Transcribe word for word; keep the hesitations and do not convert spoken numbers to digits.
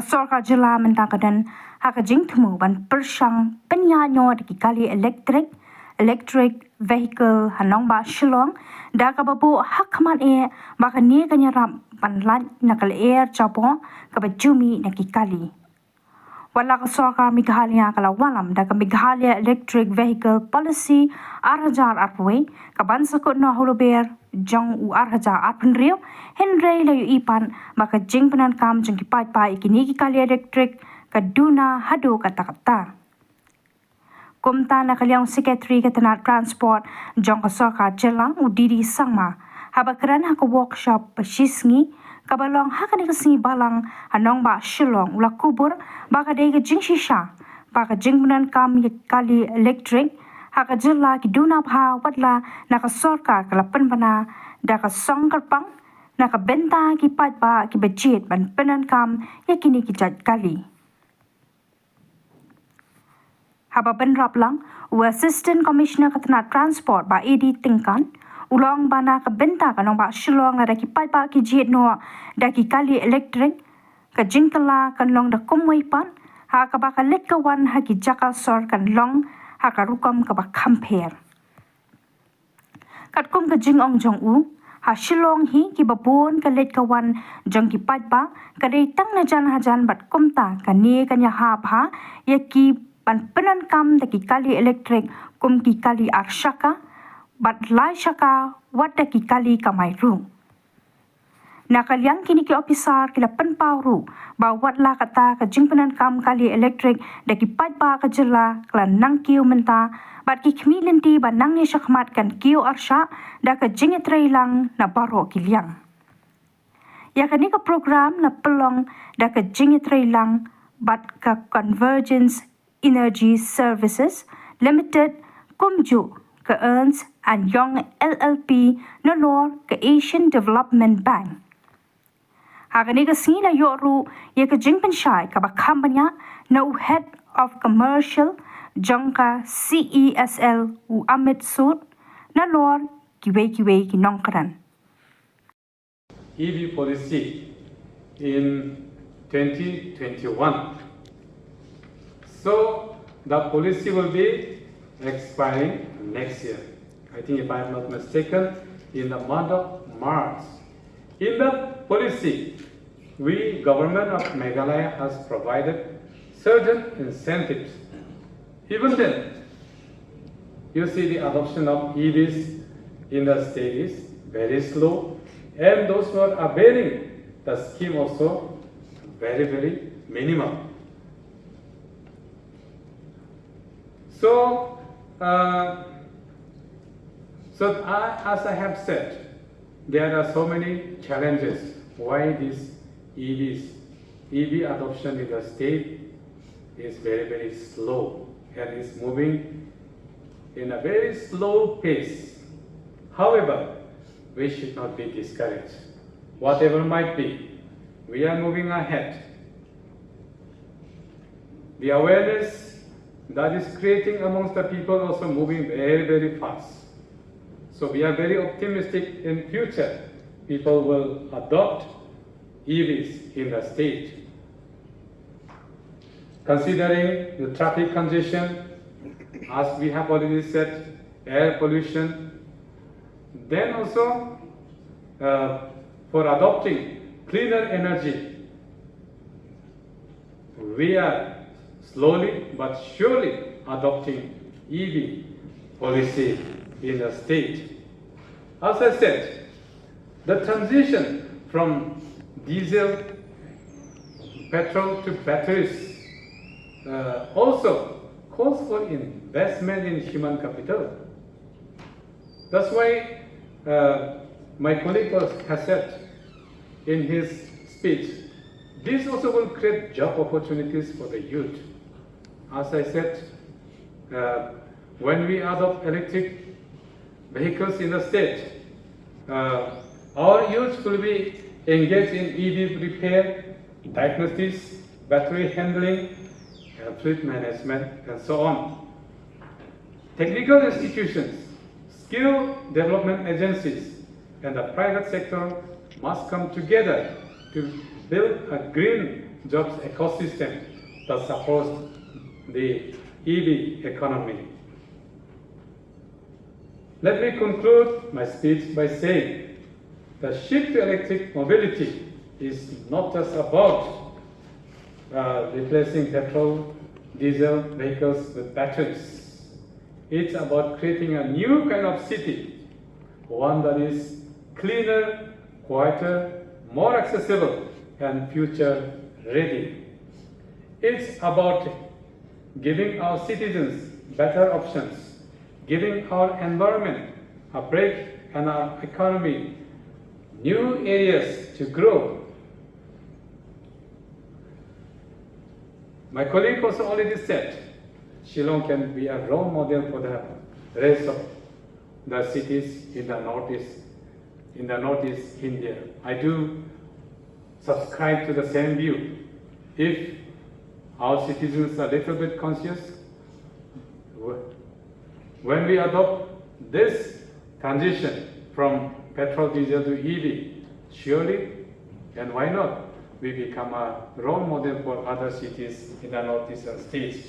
Sorkar jylla mynta ka don ha ka jingthmu ban pyrshang pynïaid noh da ki kali elektrik, electric vehicle ha nongbah Shillong, da kaba buh ha khmat eh ba kane kan ïarap ban lait na ka lyer jaboh kaba ju mih na ki kali. Wat la ka sorkar Meghalaya ka la wallam da ka Meghalaya Electric Vehicle Policy ar hajar arphew wei, ka ban sa kut noh ha u lber jong u ar hajar arphew hynriew, hynrei la ïohi pat ba ka jingpyndonkam jong ki paidbah ïa kine ki kali elektrik ka duna haduh katta katta. Kumta na ka liang u Secretary ka tnat Transport jong ka sorkar jylla, u D D Sangma, haba kren ha ka workshop ba shisngi kaba long ha kane ka sngi Balang ha nongbah Shillong, u la kubur ba ka dei ka jingshisha ba ka jingpyndonkam ïa ki kali elektrik ha ka jylla ki duna bha, wat la na ka sorkar ka la pynbna da ka song kyrpang na ka bynta ki paidbah kiba jied ban pyndonkam ïa kine ki jait kali. Haba bynrap lang, u Assistant Commissioner ka tnat Transport, Bah A D Tyngkan, u la ong ba na ka bynta ka nongbah Shillong, lada ki paidbah ki jied noh da ki kali elektrik, ka jingkylla kan long da kumwei pat, ha kaba ka leit ka wan ha ki jaka sor kan long ha ka rukom kaba kham pher. Katkum ka jingong jong u, ha Shillong hi kiba bun ka leit ka wan jong ki paidbah ka dei tang na jan hajan, bad kumta kane kan ïahap ha ïa ki ban pyndonkam da ki kali elektrik kum ki kali ar shaka bad lai shaka, wat da ki kali kamai ruh. Na ka liang kine ki ophisar ki la pynpaw ruh ba wat la kata ka jingpyndonkam kali elektrik da ki paidbah ka jylla ka la nang kiew mynta, bad ki khmih lynti ba nangne shakhmat kan kiew arshah da ka jingïatreilang na baroh ki liang. Ïa kane ka program la pynlong da ka jingïatreilang bad ka Convergence Energy Services Limited kumjuh ka Ernst and Young L L P nalor ka Asian Development Bank. Ha kane ka sngi la ïoh ruh ïa ka jingpynshai kaba kham bniah na u Head of Commercial jong ka C E S L, u Amit Sood, nalor kiwei kiwei ki nongkren. E V policy in twenty twenty-one. So the policy will be expiring next year. I think, if I am not mistaken, in the month of March. In that policy, we, Government of Meghalaya, has provided certain incentives. Even then, you see, the adoption of E Vs in the state is very slow, and those who are availing the scheme also very, very minimal. So, uh, so I, as I have said, there are so many challenges why this E Vs, E V adoption in the state is very, very slow and is moving in a very slow pace. However, we should not be discouraged. Whatever might be, we are moving ahead. The awareness that is creating amongst the people also moving very, very fast. So we are very optimistic in future people will adopt E Vs in the state. Considering the traffic congestion, as we have already said, air pollution, then also, uh, for adopting cleaner energy, we are slowly but surely adopting E V policy in the state. As I said, the transition from diesel, petrol to batteries, uh, also calls for investment in human capital. That's why, uh, my colleague was, has said in his speech, this also will create job opportunities for the youth. As I said, uh, when we adopt electric vehicles in the state, uh, our youth will be engaged in E V repair, diagnostics, battery handling, and fleet management, and so on. Technical institutions, skill development agencies, and the private sector must come together to build a green jobs ecosystem that supports the E V economy. Let me conclude my speech by saying the shift to electric mobility is not just about uh, replacing petrol, diesel vehicles with batteries. It's about creating a new kind of city, one that is cleaner, quieter, more accessible, and future ready. It's about giving our citizens better options, giving our environment a break and our economy new areas to grow. My colleague also already said Shillong can be a role model for the rest of the cities in the northeast, in the northeast India. I do subscribe to the same view. If our citizens are a little bit conscious, wh- when we adopt this transition from petrol, diesel to E V, surely, and why not, we become a role model for other cities in the northeastern states.